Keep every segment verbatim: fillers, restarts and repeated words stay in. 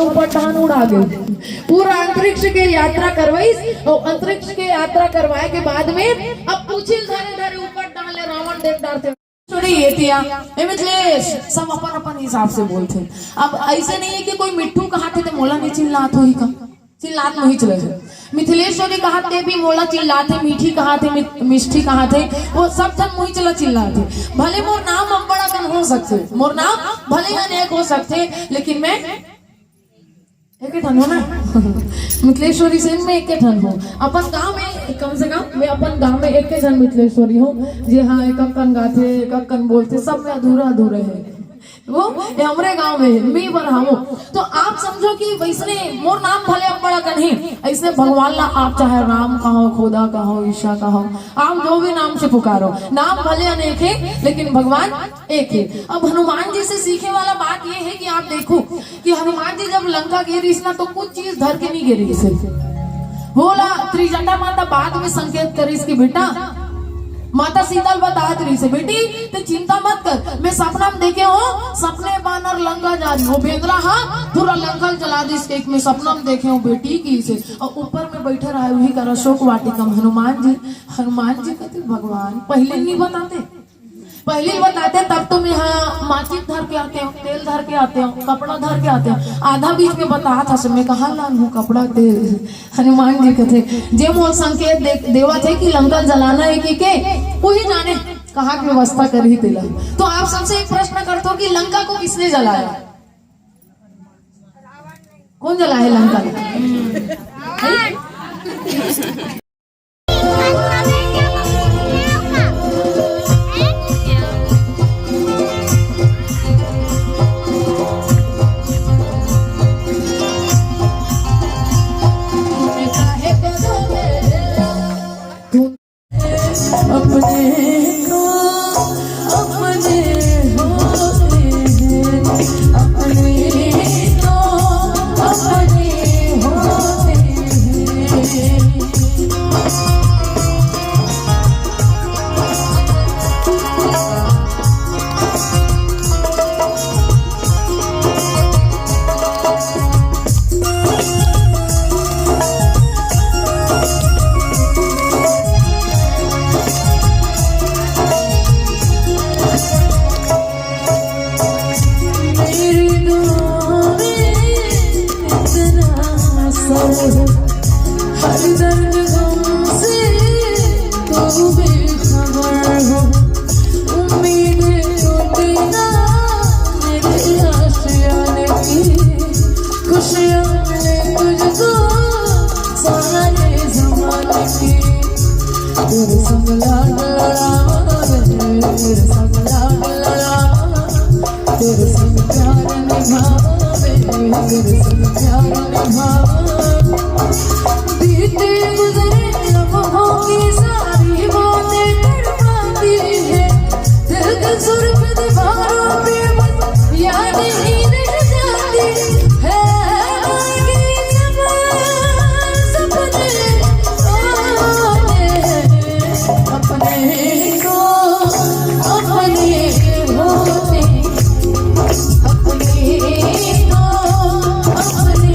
ऊपर डहान उड़ा गे। पूरा अंतरिक्ष के यात्रा करवाइस, अउ अंतरिक्ष के यात्रा करवाए के बाद में अब पूछी ल धरे धरे ऊपर डहान ले रावण देख डारथे। छोड़ी ये तिया, ए मिथिलेश, सब अपन अपन हिसाब से बोलथे। अब ऐसे नहीं है कि कोई मिट्ठू कहाथे त मोला नहीं चिल्लात होही का, चिल्लात नहीं चले। मिथिलेश्वरी कहाथे भी मोला चिल्लाथे, मीठी कहाथे, मिठ-, मिष्ठी कहाथे, वो सब झन मुही चला चिल्लाथे। भले मोर नाम अब्बड़ अकन हो सकथे, मोर नाम भले अनेक हो सकथे, लेकिन मैं एके ठन हो ना। मिथिलेश्वरी सेन में एके ठन हो। अपन गांव में, कम से कम मैं अपन गांव में एके झन मिथिलेश्वरी हूँ, जे हाँ एक अक्कन गाथे, एक अक्कन बोलथे, सब में अधूरा अधूरा है। वो ये हमरे गांव में है, मी बर हवो। तो आप समझो कि वैसने मोर नाम भले अब्बड़ अकन हे, ऐसने भगवान ला आप चाहे राम कहो, खुदा कहो, ईशा कहो, आप जो भी नाम से पुकारो, नाम भले अनेक है, लेकिन भगवान एक है। अब हनुमान जी से सीखे वाला बात ये है कि आप देखो कि हनुमान जी जब लंका गे रहिस ना, तो कुछ चीज धर के नहीं गे रहिस हे। वोला त्रिजटा माता बाद में संकेत करिस कि बेटा, माता सीता ल बतात रहिस हे, "बेटी, ते चिंता मत कर, मैं सपना में देखे हूँ, सपने बानर लंका जा रही हो, बेंदरा हा पूरा लंका ल जला दिस, एक मैं सपना में देखे हूँ बेटी," किहिस हे। और ऊपर में बैठे रहे, वही करा शोक वाटिका में हनुमान जी। हनुमान जी कहते, "भगवान, पहले नहीं बताते?" पहली बताते तब तो मैं यहाँ माचिस धर के आते हो, तेल धर के आते हो, कपड़ा धर के आते हो, आधा बीच में बतात हस, मैं कहाँ लानहूँ कपड़ा तेल। हनुमान जी कथे, जे मोर संकेत दे, देवत हे कि लंका जलाना है कि के, वही जाने कहाँ के व्यवस्था करही तेला। तो आप सबसे एक प्रश्न करथो कि लंका को किसने जलाया? कौन जलाए लंका? अपने को अपने होते हैं, अपने को अपने होते हैं। मेरी दुआ में इतना असर हो, हर दर्द गम से तू बेखबर हो। उम्मीद टूटे ना मेरे आशियाने की, खुशियाँ मिले तुझको सारे जमाने की। तेरे संग लाड लड़ावां मैं, तेरे संग लाड लड़ावां, तेरे संग प्यार निभावां मैं, तेरे संग प्यार निभावां। बीते गुजरे लम्हों की सारी बातें तड़पाती है, दिल के सुर्ख दीवारों पे बस यादें ही रह जाती है। आगे जब सपने आते हैं, अपने को अपने होते, अपने को अपने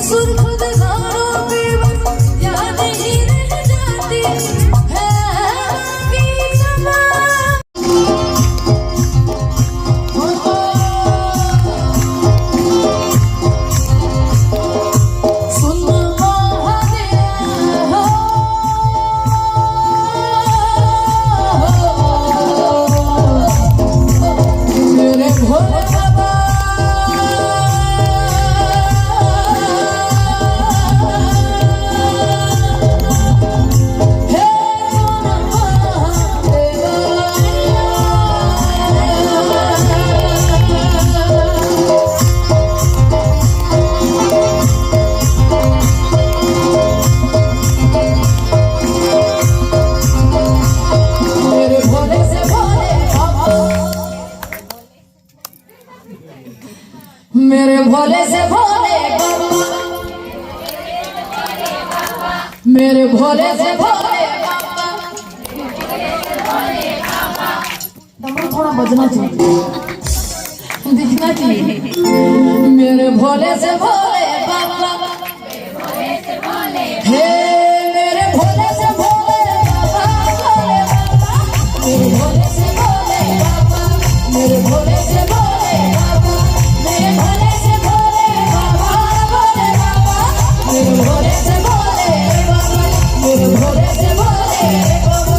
सुर खुद गानों में बस याद ही रह जाती है। मेरे भोले से भोले बाबा, मेरे भोले से भोले बाबा। डमरू थोड़ा बजना चाहिए, दिखना चाहिए। मेरे भोले से भोले बाबा, हे मेरे भोले से भोले बाबा, भोले बाबा, मेरे भोले से भोले बाबा, मेरे भोले से भोले बाबा, मेरे भोले से भोले बाबा, भोले बाबा, मेरे भोले से भोले बाबा, मेरे भोले से भोले बाबा।